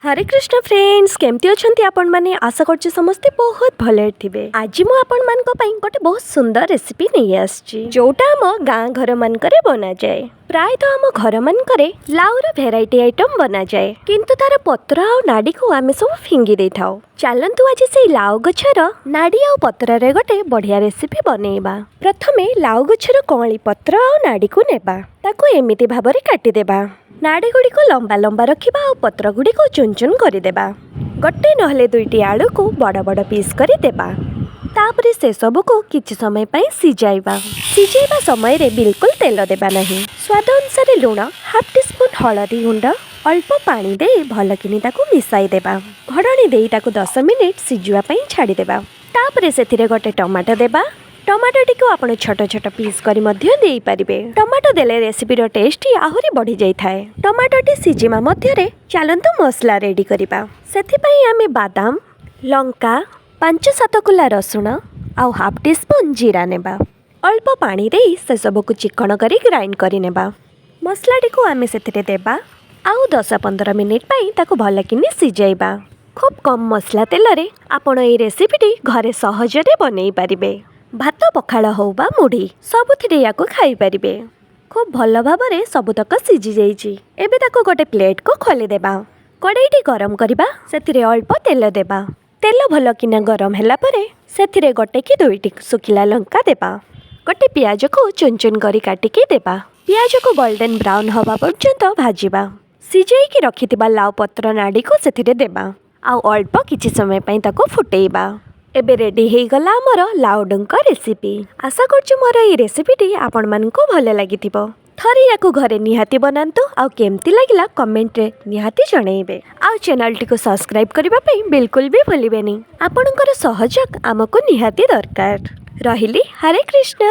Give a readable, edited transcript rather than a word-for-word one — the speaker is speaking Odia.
ହରେ କୃଷ୍ଣ ଫ୍ରେଣ୍ଡସ୍, କେମିତି ଅଛନ୍ତି ଆପଣମାନେ? ଆଶା କରୁଛି ସମସ୍ତେ ବହୁତ ଭଲରେ ଥିବେ। ଆଜି ମୁଁ ଆପଣମାନଙ୍କ ପାଇଁ ଗୋଟେ ବହୁତ ସୁନ୍ଦର ରେସିପି ନେଇ ଆସିଛି, ଯୋଉଟା ଆମ ଗାଁ ଘରମାନଙ୍କରେ ବନାଯାଏ। ପ୍ରାୟତଃ ଆମ ଘରମାନଙ୍କରେ ଲାଉର ଭେରାଇଟି ଆଇଟମ୍ ବନାଯାଏ, କିନ୍ତୁ ତାର ପତ୍ର ଆଉ ନାଡ଼ିକୁ ଆମେ ସବୁ ଫିଙ୍ଗି ଦେଇଥାଉ। ଚାଲନ୍ତୁ, ଆଜି ସେଇ ଲାଉ ଗଛର ନାଡ଼ି ଆଉ ପତ୍ରରେ ଗୋଟେ ବଢ଼ିଆ ରେସିପି ବନେଇବା। ପ୍ରଥମେ ଲାଉ ଗଛର କଅଁଳି ପତ୍ର ଆଉ ନାଡ଼ିକୁ ନେବା, ତାକୁ ଏମିତି ଭାବରେ କାଟିଦେବା। ନାଡ଼ି ଗୁଡ଼ିକୁ ଲମ୍ବା ଲମ୍ବା ରଖିବା ଆଉ ପତ୍ର ଗୁଡ଼ିକୁ ଚୁନ ଚୁନ କରିଦେବା। ଗୋଟେ ନହେଲେ ଦୁଇଟି ଆଳୁକୁ ବଡ଼ ବଡ଼ ପିସ୍ କରି ଦେବା। ତାପରେ ସେସବୁକୁ କିଛି ସମୟ ପାଇଁ ସିଝାଇବା। ସିଝାଇବା ସମୟରେ ବିଲକୁଲ ତେଲ ଦେବା ନାହିଁ। ସ୍ୱାଦ ଅନୁସାରେ ଲୁଣ, ହାଫ୍ ଟି ସ୍ପୁନ୍ ହଳଦୀ ଗୁଣ୍ଡ, ଅଳ୍ପ ପାଣି ଦେଇ ଭଲକିନି ତାକୁ ମିଶାଇ ଦେବା। ଘୋଡ଼ଣି ଦେଇ ତାକୁ 10 ମିନିଟ୍ ସିଝିବା ପାଇଁ ଛାଡ଼ିଦେବା। ତାପରେ ସେଥିରେ ଗୋଟେ ଟମାଟୋ ଦେବା। ଟମାଟୋଟିକୁ ଆପଣ ଛୋଟ ଛୋଟ ପିସ୍ କରି ମଧ୍ୟ ଦେଇପାରିବେ। ଟମାଟୋ ଦେଲେ ରେସିପିର ଟେଷ୍ଟ ଆହୁରି ବଢ଼ିଯାଇଥାଏ। ଟମାଟୋଟି ସିଝିବା ମଧ୍ୟରେ ଚାଲନ୍ତୁ ମସଲା ରେଡ଼ି କରିବା। ସେଥିପାଇଁ ଆମେ ବାଦାମ, ଲଙ୍କା, 5-7 କୁଲା ରସୁଣ ଆଉ ହାଫ୍ ଟି ସ୍ପୁନ୍ ଜିରା ନେବା। ଅଳ୍ପ ପାଣି ଦେଇ ସେସବୁକୁ ଚିକ୍କଣ କରି ଗ୍ରାଇଣ୍ଡ କରିନେବା। ମସଲାଟିକୁ ଆମେ ସେଥିରେ ଦେବା ଆଉ 10-15 ମିନିଟ୍ ପାଇଁ ତାକୁ ଭଲକିନି ସିଝାଇବା। ଖୁବ୍ କମ୍ ମସଲା ତେଲରେ ଆପଣ ଏଇ ରେସିପିଟି ଘରେ ସହଜରେ ବନେଇ ପାରିବେ। ଭାତ, ପଖାଳ ହଉ ବା ମୁଢ଼ି, ସବୁଥିରେ ୟାକୁ ଖାଇପାରିବେ। ଖୁବ୍ ଭଲ ଭାବରେ ସବୁତକ ସିଝି ଯାଇଛି। ଏବେ ତାକୁ ଗୋଟେ ପ୍ଲେଟ୍କୁ ଖୋଲିଦେବା। କଡ଼େଇଟି ଗରମ କରିବା। ସେଥିରେ ଅଳ୍ପ ତେଲ ଦେବା। ତେଲ ଭଲକିନା ଗରମ ହେଲା ପରେ ସେଥିରେ ଗୋଟେ କି ଦୁଇଟି ଶୁଖିଲା ଲଙ୍କା ଦେବା। ଗୋଟେ ପିଆଜକୁ ଚୁନ ଚୁନ କରି କାଟିକି ଦେବା। ପିଆଜକୁ ଗୋଲ୍ଡେନ୍ ବ୍ରାଉନ୍ ହେବା ପର୍ଯ୍ୟନ୍ତ ଭାଜିବା। ସିଝେଇକି ରଖିଥିବା ଲାଉ ପତ୍ର ନାଡ଼ିକୁ ସେଥିରେ ଦେବା ଆଉ ଅଳ୍ପ କିଛି ସମୟ ପାଇଁ ତାକୁ ଫୁଟେଇବା। ଏବେ ରେଡ଼ି ହେଇଗଲା ଆମର ଲାଉ ଡୁଙ୍କ ରେସିପି। ଆଶା କରୁଛି ମୋର ଏଇ ରେସିପିଟି ଆପଣମାନଙ୍କୁ ଭଲ ଲାଗିଥିବ। ଥରେ ୟାକୁ ଘରେ ନିହାତି ବନାନ୍ତୁ ଆଉ କେମିତି ଲାଗିଲା କମେଣ୍ଟରେ ନିହାତି ଜଣେଇବେ। ଆଉ ଚ୍ୟାନେଲଟିକୁ ସବସ୍କ୍ରାଇବ୍ କରିବା ପାଇଁ ବିଲକୁଲ ବି ଭୁଲିବେନି। ଆପଣଙ୍କର ସହଯୋଗ ଆମକୁ ନିହାତି ଦରକାର। ରହିଲି, ହରେ କୃଷ୍ଣ।